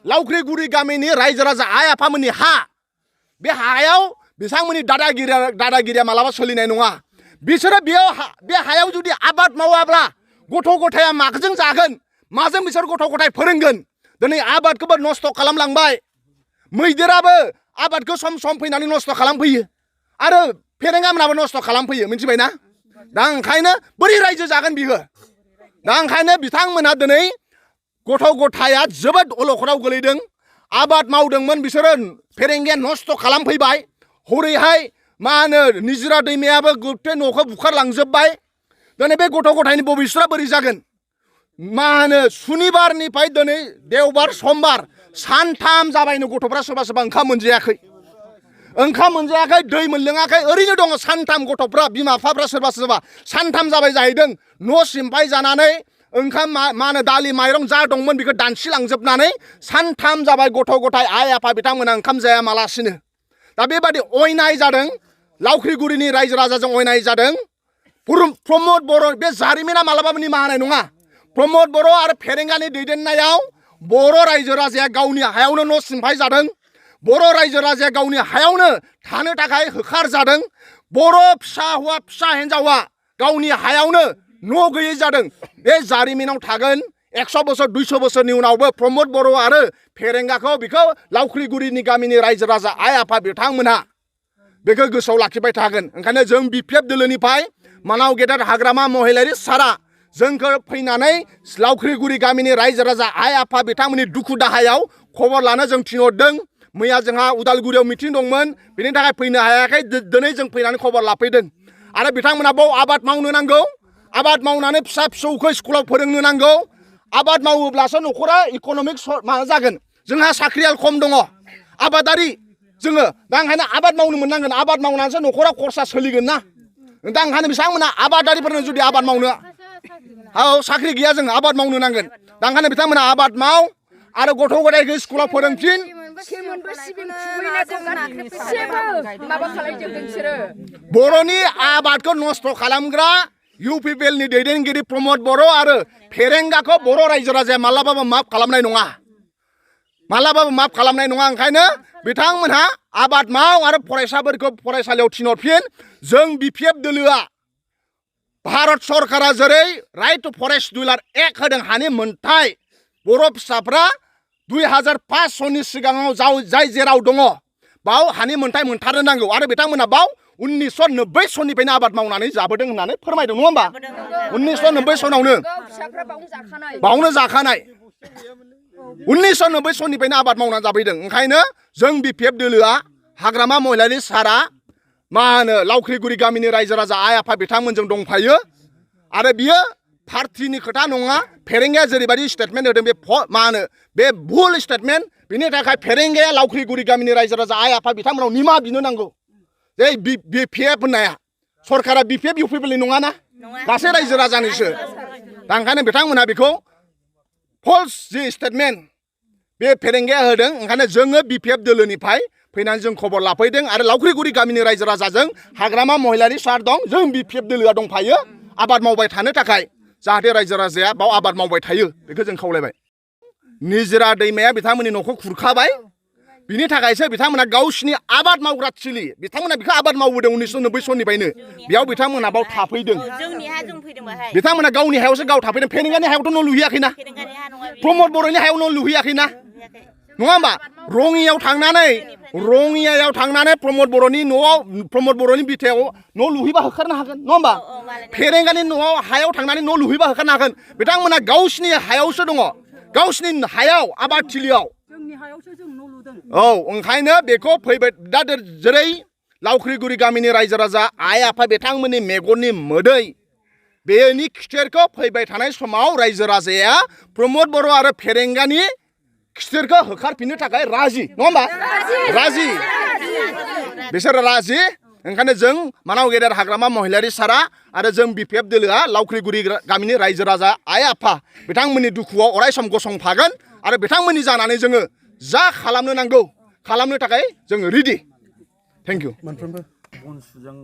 लावख्रिगुरि गामिनि रायजो राजा आइ आफामोननि हा बे हायाव बिथांमोननि दादागिरिया मालाबा सोलिनाय नङा बिसोरो बे हायाव जुदि आबाद मावाब्ला गथ' गथाया माजों जागोन माजों बिसोर गथ' गथाय फोरोंगोन दिनै आबादखौबो नस्थ' खालामलांबाय मैदेराबो आबादखौ सम सम फैनानै नस्थ' खालामफैयो आरो फेरेंगामोनाबो नस्थ' खालामफैयो मिथिबायना दा ओंखायनो बोरै रायजो जागोन बियो दा ओंखायनो बिथांमोनहा दिनै गथ' गथाया जोबोद अलखदाव गोलैदों आबाद मावदोंमोन बिसोरो फेरेंगाया नस्थ' खालामफैबाय हरैहाय मा होनो निजोरा दैमायाबो गथे न'खौ बुखारलांजोबबाय दिनै बे गथ' गथायनि भबिष्यतआ बोरै जागोन मा होनो सुनिबारनिफ्राय दिनै देवबार समबार सानथाम जाबायनो गथ'फ्रा सोरबा सोरबा ओंखाम मोनजायाखै दै मोनलोङाखै ओरैनो दङ सानथाम गथ'फ्रा बिमा बिफाफ्रा सोरबा सानथाम जाबाय जाहैदों न' सिमफाय जानानै ओंखाम मा होनो दालि माइरं जा दंमोन बेखौ दानसिलांजोबनानै सानथाम जाबाय गथ' गथाय आइ आफा बिथांमोना ओंखाम जायामालासिनो दा बेबादि अयनाय जादों लावख्रिगुरिनि रायजो राजाजों अयनाय जादों प्रमद बर' बे जारिमिना मालाबाबो निमाहा होनाय नङा प्रमद बर' आरो फेरेंगानि दैदेननायाव बर' रायजो राजाया गावनि हायावनो न' सिमफाय जादों बर' रायजो राजाया गावनि हायावनो थानो थाखाय होखार जादों बर' फिसा हौवा फिसा हिन्जावा गावनि हायावनो न' गैयै जादों बे जारिमिनाव थागोन 100 बोसोर 200 बोसोरनि उनावबो प्रमद बर' आरो फेरेंगाखौ बेखौ लावख्रिगुरिनि गामिनि रायजो राजा आइ आफा बिथांमोनहा बेखौ गोसोआव लाखिबाय थागोन ओंखायनो जों बिपिएफ दोलोनिफ्राय मानाव गेदेर हाग्रामा महिलारि सारा जोंखौ फैनानै लावख्रिगुरि गामिनि रायजो राजा आइ आफा बिथांमोननि दुखु दाहायाव खबर लानो जों थिनहरदों मैया जोंहा उदालगुरियाव मिटिं दंमोन बेनि थाखाय फैनो हायाखै दिनै जों फैनानै खबर लाफैदों आरो बिथांमोना बाव आबाद मावनो नांगौ आबाद मावनानै फिसा फिसौखौ स्कुलाव फोरोंनो नांगौ आबाद मावोब्लासो न'खरा इक'नमिक माबा जागोन जोंहा साख्रियाल खम दङ आबादारि जोङो दा ओंखायनो आबाद मावनो मोननांगोन आबाद मावनानैसो न'खरा खरसा सोलिगोन ना दा ओंखायनो बिथांमोना आबादारिफोरनो जुदि आबाद मावनो साख्रि गैया जों आबाद मावनो नांगोन दा ओंखायनो बिथांमोना आबाद माव आरो गथ' गथायखौ स्कुलाव फोरोंफिन बर'नि आबादखौ नस्थ' खालामग्रा इउपिपिएलनि दैदेनगिरि प्रमद बर' आरो फेरेंगाखौ बर' रायजो राजाया मालाबाबो माफ खालामनाय नङा ओंखायनो बिथांमोनहा आबाद माव आरो फरायसाफोरखौ फरायसालियाव थिनहरफिन जों बिपिएफ दोलोआ भारत सरकारा जेरै राइट टु फरेस्ट डुलार एक्ट होदों हानि मोनथाय बर' फिसाफ्रा 2005 सननि सिगाङाव जाय जेराव दङ बाव हानि मोनथाय मोनथारनो नांगौ आरो बिथांमोना बाव 1990 सननिफ्रायनो आबाद मावनानै जाबोदों होननानै फोरमायदों नङा होमबा 1990 सनावनो बावनो जाखानाय 1990 सननिफ्रायनो आबाद मावनानै जाफैदों ओंखायनो जों बिपिएफ दोलोआ हाग्रामा महिलारि सारा मा होनो लावख्रिगुरि गामिनि रायजो राजा आइ आफा बिथांमोनजों दंफायो आरो बियो पार्टिनि खोथा नङा फेरेंगाया जेरैबायदि स्टेटमेन्ट होदों बे मा होनो बे भुल स्टेटमेन्ट बिनि थाखाय फेरेंगाया लावख्रिगुरि गामिनि रायजो राजा आइ आफा बिथांमोनाव निमाहा बिनो नांगौ जे बिपिएफ होननाया सरकारा बिपिएफ इउपिपिएलनि नङाना गासै रायजो राजानिसो दा ओंखायनो बिथांमोनहा बेखौ फल्स जि स्टेटमेन्ट बे फेरेंगाया होदों ओंखायनो जोङो बिपिएफ दोलोनिफ्राय फैनानै जों खबर लाफैदों आरो लावख्रिगुरि गामिनि रायजो राजाजों हाग्रामा महिलारि सार दं जों बिपिएफ दोलोआ दंफायो आबाद मावबाय थानो थाखाय जाहाथे रायजो राजाया बाव आबाद मावबाय थायो बेखौ जों खावलायबाय निजोरा दैमाया बिथांमोननि न'खौ खुरखाबाय बिनि थाखायसो बिथांमोना गावसिनि आबाद मावग्रा थिलि बिथांमोना बेखौ आबाद मावबोदों 1990 सननिफ्रायनो बेयाव बिथांमोना बाव थाफैदों बिथांमोना गावनि हायावसो गाव थाफैदों फेरेंगानि हायावथ' न' लुहैयाखैना प्रमद बर'नि हायाव न' लुहैयाखैना नङा होमबा रङियायाव थांनानै प्रमद बर'नि बिथायाव न' लुहैबा होखारनो हागोन नङा होमबा फेरेंगानि न'आव हायाव थांनानै न' लुहैबा होखारनो हागोन बिथांमोना गावसिनि हायावसो दङ गावसिनि हायाव आबाद थिलियाव औ ओंखायनो बेखौ फैबाय दा जेरै लावख्रिगुरि गामिनि रायजो राजा आइ आफा बिथांमोननि मेगननि मोदै बेनि खिथेरखौ फैबाय थानाय समाव रायजो राजाया प्रमद बर' आरो फेरेंगानि खिथेरखौ होखारफिननो थाखाय राजि नङा होमबा राजि बिसोरो राजि ओंखायनो जों मानाव गेदेर हाग्रामा महिलारि सारा आरो जों बिपिएफ दोलोआ लावख्रिगुरि गामिनि रायजो राजा आइ आफा बिथांमोननि दुखुआव अरायसम गसंफागोन आरो बिथांमोननि जानानै जोङो जा खालामनो नांगौ खालामनो थाखाय जोङो रेडि थेंक इउ मोनफ्रोमबो बन सुजां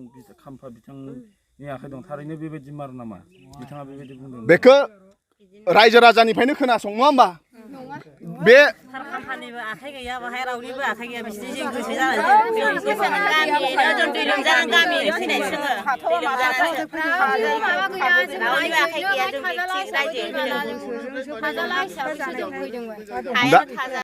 खाम्फा बिथांनि आखाइ दं थारैनो बेबायदि मार नामा बिथाङा बेबायदि बुंदों बेखौ रायजो राजानिफ्रायनो खोनासं नङा होमबा बे खाम्फानिबो आखाइ गैया बाहाय रावनिबो आखाइ गैया बिसोरनि जिउ गोसो जानानै गामियैनो जों दै लोमजानानै गामियैनो फैनाय जोङो दै लोमजानानै रावनिबो आखाइ गैया जों रायजोयैनो फैदों